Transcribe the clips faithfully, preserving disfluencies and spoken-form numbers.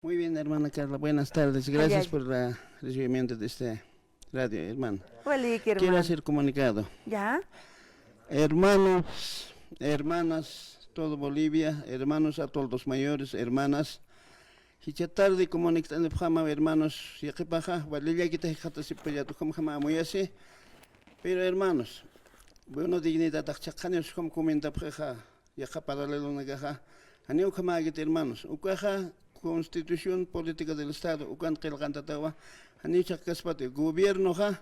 Muy bien, hermana Carla, buenas tardes. Gracias por el recibimiento de este radio, hermano. Quiero hacer comunicado. Ya. Hermanos, hermanas, todo Bolivia, hermanos adultos mayores, hermanas. Jichha tarde comunict'anipxama, hermanos, yaqhipaxa, wali llakita jikxatasipayat ukham amuyasi. Pero hermanos, bueno, dignidad, chhaqaniw ukham comentapxixa, yaqha paralelonakaxa, janiw ukhamäkit hermanos, ukaxa Constitución Política del Estado ukan qillqantatawa, janiw chhaqkaspati gobiernoxa,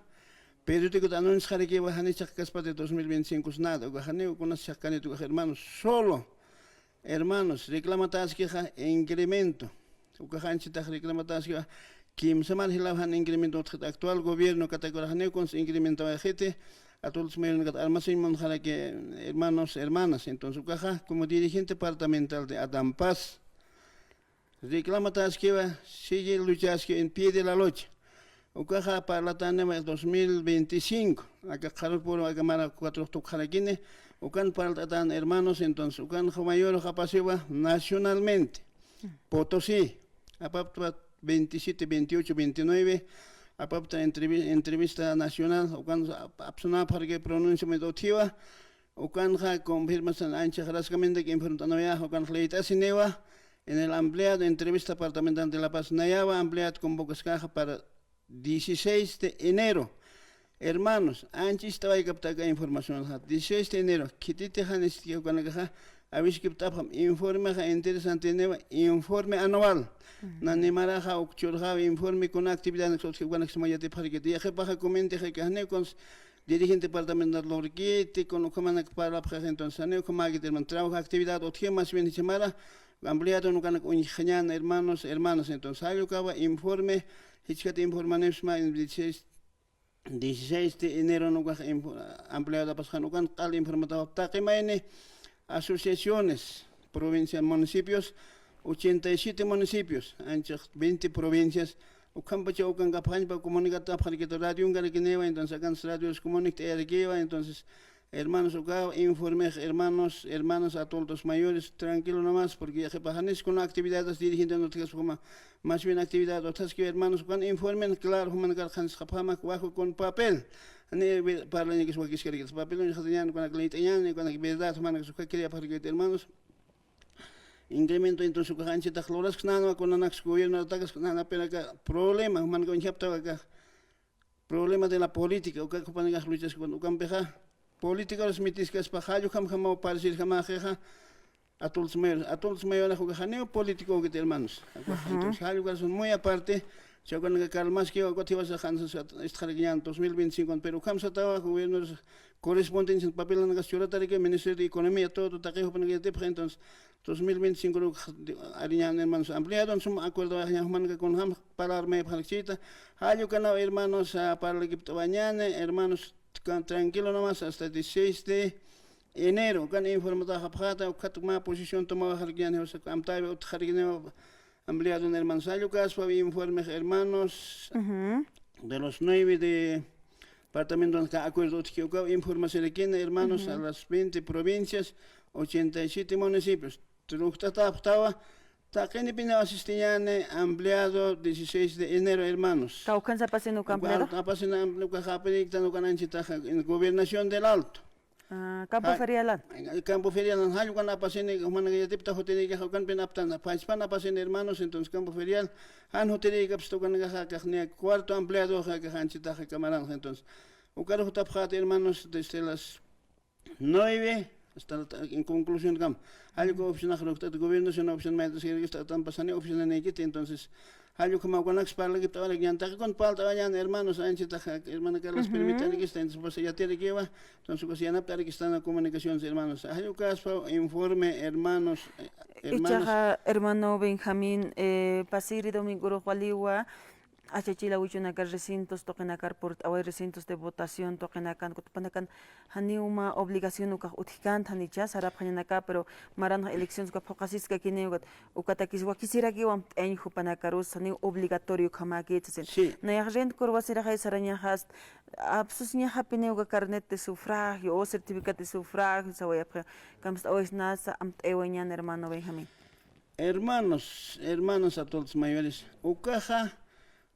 periodicot anunciaxarakiwa, janiw chhaqkaspati dos mil veinticinco nada, ukax janiw kunas chhaqkanit ukax hermanos, solo hermanos, reclamatäskixa incremento. Ukax anchitax reclamatäskiwa, kimsamar jilaw jan incremento utjkit actual gobierno katakuruxa janiw kuns incrementawayxiti, adultos mayores armasiñ munxaraki, hermanos, hermanas. Entonces, ukaxa como dirigente departamental de Adampaz, reclamatäskiwa, sigue luchaskiwa en pie de la lucha. Ukaxa parlatäniwa dos mil veinticinco, aka qharüpuru aka mara cuatro tukxarakini, ukan parlt'atän hermanos, entonces ukan jumayürux apasiwa nacionalmente. Potosí, apapta veintisiete, veintiocho, veintinueve, apapta entrevi-, entrevista nacional, ukan ap-, apsunapxaraki pronunciamiento utjiwa, ukanxa confirmación anchhax rascamente que informt'anawayä, ukanxa leyt'asiniwa, en el ampliado entrevista departamental de La Paz, nayawa ampliado convocaskaxa para dieciséis de enero. Hermanos, ancha ist'awaykapta aka información, dieciséis de enero, khititix janistki ukanakaxa, awiskipt'apxam, informexa interesanteniwa, informe anual. Nani maraxa uk churxaw informe kuna actividad utji ukanaksa yatipxarkiti, yaqhipaxa comentixarki, janiw kuns dirigente departamental lurkiti, kun ukhamanak parlapxix, entonces, janiw ukhamäkit hermano, trabajo actividad utji, más bien jichha mara, ampliado ukanak uñjxañän hermanos, hermanas, entonces, jall ukawa informe, jichhat informanipxsma en dieciséis, dieciséis de enero ukax info-, ampliado apasxan ukan q'al informataw taqi mayni asociaciones, provincias, municipios, ochenta y siete municipios, anchhax veinte provincias, ukhampacha ukan apxañpa comunicado apxarkiti radionkarakiniwa, entonces, akans radios comunict'ayarakiwa, entonces, hermanos, ukaw informex, hermanos, hermanas, adultos mayores, tranquilo nomás, porque yaqhipax janis kuna actividades dirigente utjaspa, más bien actividad utjaski, hermanos, ukan informen, claro, jumanakar qhansxapxama, waju con papel, ni parlañakis wakiskarakis, papel uñjatañän, ukanak leyt'añän, ukanak verdad, jumanakis uka quería apxarkiti, hermanos. Incremento, entonces, ukax anchitax lurasksnänwa, kunanaksa gobierno atakasksnäna, pero aka problema, jumanaka uñjaptawa aka problema de la política, uka jupanakax luchaskuwan, ukampixa política uras mitiskaspa, jall ukhamjamaw parecirjamaxixa, adultos mayores, adultos mayores ukax janiw político ukit hermanos. Entonces, jall ukax son muy aparte, chawkanaka calmaskiwa, ukat jiwasa jansas istxarakiñän dos mil veinticinco, pero ukham satawa gobierno correspondiente papelanakas churataraki, Ministerio de Economía, todo, taqi jupanaka yatipxi, entonces, dos mil veinticinco ariñän hermanos, ampliado, sum acuerdo, jumanaka kunjam parlar maypxarakchita, jall ukanaw hermanos, parlakipt'awañäni, hermanos, tranquilo nomás hasta dieciséis de enero, ukan informataxapxäta, ukat mä posición tomawaxarakiñäni, amtaywa utjarkiniwa, ampliado, hermanos, jall ukaspa informe, hermanos, de los nueve de departamentos, acuerdo utjki ukaw informasirakini, hermanos, a las veinte provincias, ochenta y siete municipios. Trujt'atapxtawa, taqinipiniw asistiñäni ampliado dieciséis de enero, hermanos. Kawkhan sapasin uka ampliado? Apasin ampli-, ukax apiriktan ukan anchitaxa, en Gobernación del Alto. Ah, Campo Ferialan. Campo Ferialan, jall ukan apasini, jumanaka yatipta jutirïkaxa, ukanpin aptan, pachpan apasini, hermanos, entonces Campo Ferial, jan jutirïkapsta ukanakaxa, akax niya cuarto ampliadoxa, akax anchitaxa kamaranxa, entonces, ukarux utjapxäta, hermanos, desde las nueve hasta la ta-, en conclusión, kam, jall uka oficinax ruktat, gobernación oficina mayt'asirakista, atampa sani oficina nikiti, entonces, jall ukhama ukanaks parlakipt'awayarakiñän, taqi kun parlt'awañän, hermanos, anchitax, hermana Carlos, permitarakista, entonces, pues, yatirakiwa, entonces, pues, yanapt'arakistana comunicaciones, hermanos. Jall ukaspa informe, hermanos, eh, hermanas. Ichaxa, hermano Benjamín, eh, pasiri domingorux waliwa, achachila wichunakar recintos tuqinakar purt'away, recintos de votación tuqinakan, ukatpanakan janiw mä obligación ukax utjkänti, janicha sarapxañanaka, pero maranxa elecciones uka phuqhasiskakini, ukat, ukatakis wakisirakiw amt'añ jupanakarus, janiw obligatorio ukhamäkit sasin. Nayax rent kurwasiraxay sarañaxa, apsusiñaxapiniw uka carnet de sufragio o certificado de sufragio sawayapxi, kamst'awaysnasa amt'ayawayañän, hermano Benjamín. Hermanos, hermanas adultos mayores, ukaxa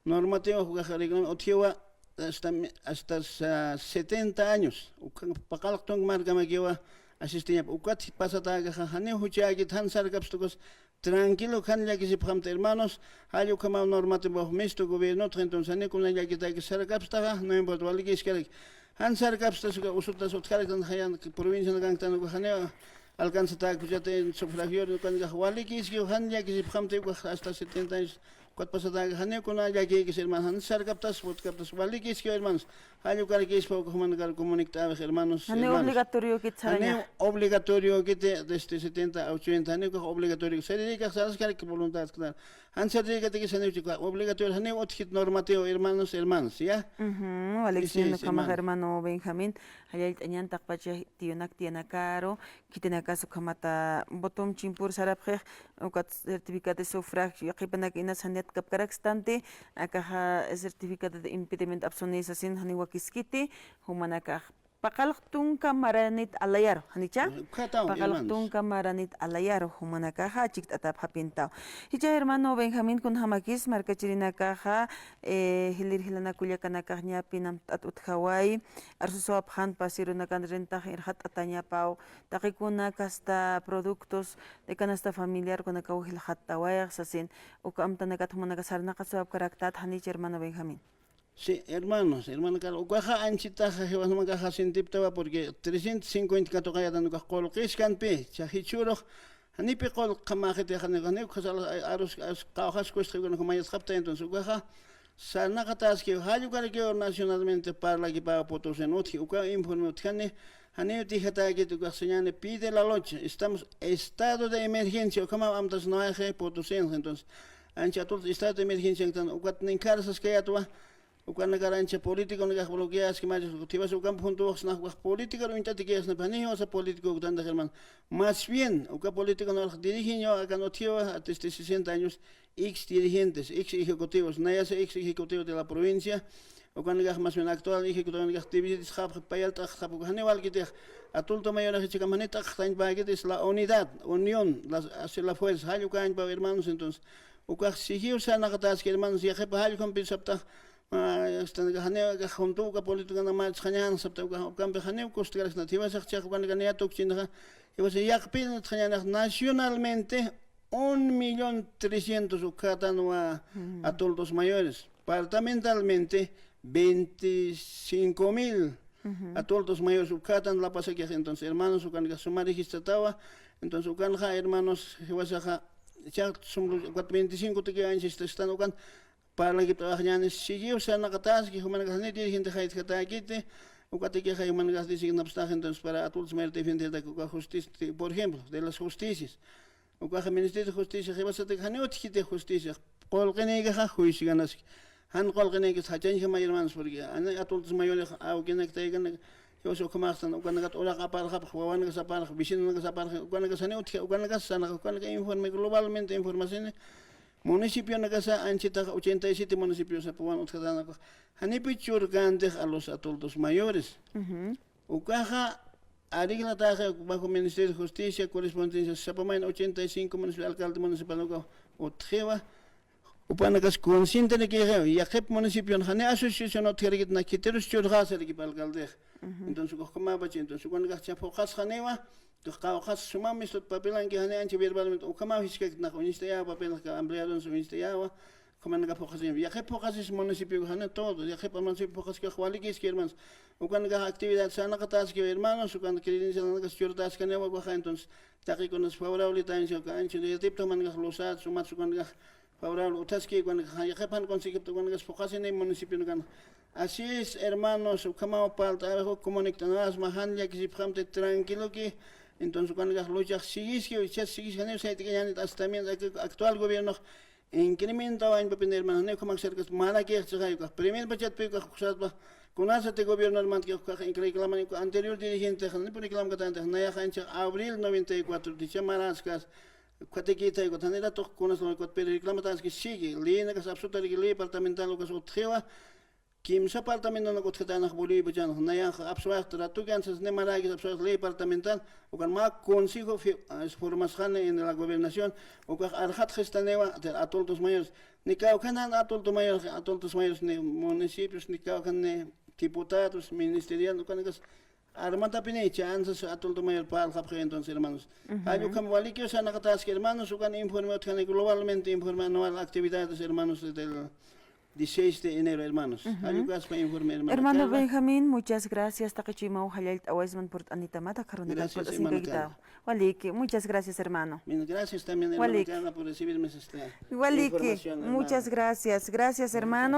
normativa, ukaxa reglamento utjiwa hasta, hasta sa-, setenta años, uka paqallq tunka markamakiwa asistiñapa, ukat pasatäkaxa janiw juchäkit, jan sarkapxta ukas, tranquilo, jan llakisipxamta hermanos, jall ukhamaw normativa mistu gobiernotax, entonces janiw kuna llakitäki sarkapxtaxa, no importa, walikiskiraki. Jan sarkapxtas uka usutas utjaraktan, jayan provincianakanktan uka janiw alcanzatäki, kuchata sufragiorin ukanakax walikiskiw, jan llakisipxamti ukax hasta setenta años, ukat pasatäki janiw kuna llakïkis hermanos, jan sarkapxtas, utkapxtas, walikiskiw hermanos. Jall ukarakispa uka jumanakar comunictawix hermanos, janiw hermanos. Obligatoriokit saraña. Janiw obligatoriokiti desde setenta a ochenta, janiw ukax obligatorio, sarirïkax saraskaraki voluntad, claro. Jan sarirïkataki janiw chika obligatorio, janiw utjkit normativo, hermanos, hermanas, ¿ya? Ujú, walik, sí, sí, ukhamax, hermano. Hermano Benjamín, jallallt'añan taqpacha tiyunak tiyanakaru, khitinakas ukhamata votum chimpur sarapxix, ukat certificado de sufragio, yaqhipanak inas janit kapkarakstanti, akaxa certificado de impedimento absonesa sin janiw wakiskiti, jumanakax paqallq tunka maranit alayaru, ¿janicha? Ukhataw, paqallq hermanos. Tunka maranit alayaru, jumanakaxa chikt'atapxapintaw. Jichha hermano Benjamín, kunjamakis markachirinakaxa, eh, jilïr jilanak kullakanakax ñapin amtt'at utjaway, arsusawapxän pasirunakan rentax irxatt'atañapaw, taqikuna kasta productos de canasta familiar kunakaw jilxattawayx sasin, uka amtanakat jumanakax sarnaqasawapkaraktat, ¿janicha hermano Benjamín? Sí, hermanos, hermana Carla, ukaxa anchitaxa jiwasanakaxa sintiptawa, porque trescientos cincuenta katuqayatan ukax qullqiskanpi, jichhürux janipi qullqi qhamäxiti, janiw, janiw ukhas arus, arus qawqhas kustxa ukanakax mayasxapta, entonces ukaxa sarnaqataskiw, jall ukarakiw nacionalmente parlakipaw Potosin utji, uka informe utjani, janiw dejatäkiti, ukax sañäni pie de la lucha, estamos estado de emergencia, ukhamaw amtasnawayxi Potosinxa, entonces ancha adultos estado de emergencianktan ukat ninkhar saskayätwa, ukanakar ancha políticonakax bloqueaski, machus, jiwas ukamp juntuwaxsnax ukax políticar uñt'atikiyasnapxani, jiwasa político uktantax, hermano. Más bien, uka políticonakax dirigiñaw akan utjiwa, desde sesenta años, ex dirigentes, ex ejecutivos, nayasa ex ejecutivo de la provincia, ukanakax más bien actual ejecutivanakax dividisxapxi, payalt'axapxi, uka janiw walkitix, adulto mayorix jichhakam jani t'aqtañpäkiti, es la unidad, unión, las, hace la fuerza, jall ukañpaw, hermanos, entonces, ukax sigiw sarnaqataski, hermanos, yaqhipa jall ukampi saptax, ah, este, janiw, akax juntu uka político na marchxañän sapta, uka, ukampi janiw kustkarakisna, jiwasax chiqa ukanaka naya tukchinxa, jiwasa yaqhipin utjañänax nacionalmente un millón trescientos ukkhatanwa adultos mayores, departamentalmente veinticinco mil adultos mayores ukkhatan La Pazakix, entonces, hermanos, ukanakax suma registratawa, entonces, ukanxa, hermanos, jiwasaxa, cha, sum, ukat veinticinco tiki anchista estan ukan, parlakipt'awaxñäni, sigiw sarnaqataski, jumanakax ni dirigente jaytjatäkiti, ukataki jay jumanakax designapstax, entonces, para adultos mayores defendertaki uka justicia, por ejemplo, de las justicias. Ukaxa Ministerio de Justicia, jiwasatak jani utjkiti justicia, qullqinïkaxa juicio ganaski. Jan qullqinïkis jachañjama, hermanos, porque ani adultos mayores, awkinak, taykanak, jiwasa ukhamaxtan, ukanakat uraq aparxapx, wawanakas aparxapx, vecinonakas aparxapx, ukanakas jani utji, ukanakas sarnaqax, ukanaka informe globalmente información, municipionakasa anchitax ochenta y siete municipios apuwan utjatanakax, janipi churkantix a los adultos mayores. Ujú. Ukaxa arreglataxa bajo Ministerio de Justicia, correspondencia, sapamayna ochenta y cinco municipio, alcalde municipal uka utjiwa. Jupanakas conscientenakixiw, yaqhip municipion jani asociación utjarakitna, khitirus churxäsarakipa alcaldex. Ujú. Entonces, ukax ukhamapach, entonces, ukanakax cha phuqhasxaniwa, ukax qawqhas sumam mistut papelanki, jani ancha verbalmente ukhamaw jiskakitnax uñst'ayawa, papelnax ka ampliadonsa uñst'ayawa, ukhamanakax phuqhasiñawa. Yaqhip phuqhasis municipio jani todo, yaqhip municipio phuqhaskiw walikiski, hermanos. Ukanakax actividad sarnaqataskiw, hermanos, ukan credencialnakas churtaskaniwa ukaxa, entonces, taqikunas favorable tañsa, uka ancha yatipta umanakax luzat, sumat ukanakax favorable utjaski, ukanakax yaqhip jan consejipta, ukanakas phuqhasini municipionakan. Así es, hermanos, ukhamaw parlt'awix, comunict'anasma, jan llakisipxamti, tranquiloki. Entonces, ukanakax luchax sigiski, uchas sigiski, janiw sayt'kañänit, hasta mientras que actual gobiernox incrementawañpapin, hermano, janiw ukhamak sarkasti, malakix chixay ukax, primer pachatpi ukax, uksatpa, kunasati gobierno, hermano, que ukax reclaman, uka anterior dirigente, janiw reclamkatantix, nayax ancha abril noventa y cuatro, dicha maraskas, Ukhatakïtay, ukat janïratux kunas ukat, pero reclamataski, sigue leynakas, absolutaraki ley departamental ukas utjiwa, kimsa departamentonak utjatanax Bolivia pachanx, nayax apsuwaxta, ratuki anchas ni marakis apsuwaxta ley departamental, ukan mä consejo fi-, es formasxani en la gobernación, ukax arxatxistaniwa de adultos mayores, ni kawkhanan adulto mayor, adultos mayores, ni municipios, ni kawkhan ni diputados, ministerial, ukanakas armatapini, chances adulto mayor parlxapxi, entonces, hermanos. Ujú. Jall ukham walikiw sarnaqataski, hermanos, ukan informe utjani globalmente, informe anual actividades, hermanos, del dieciséis de enero, hermanos. Ujú. Jall ukaspa informe, hermana Hermano Carla. Benjamín, muchas gracias. Taqi chuymaw jallallt'awaysman purt'anitamat, akharunakal Gracias, hermana purt'asinkaytaw. Carla. Waliki, muchas gracias, hermano. Bien, gracias también, hermana Waliki. Carla, por recibirme esta Waliki, información, hermana. Muchas gracias. Gracias, hermano.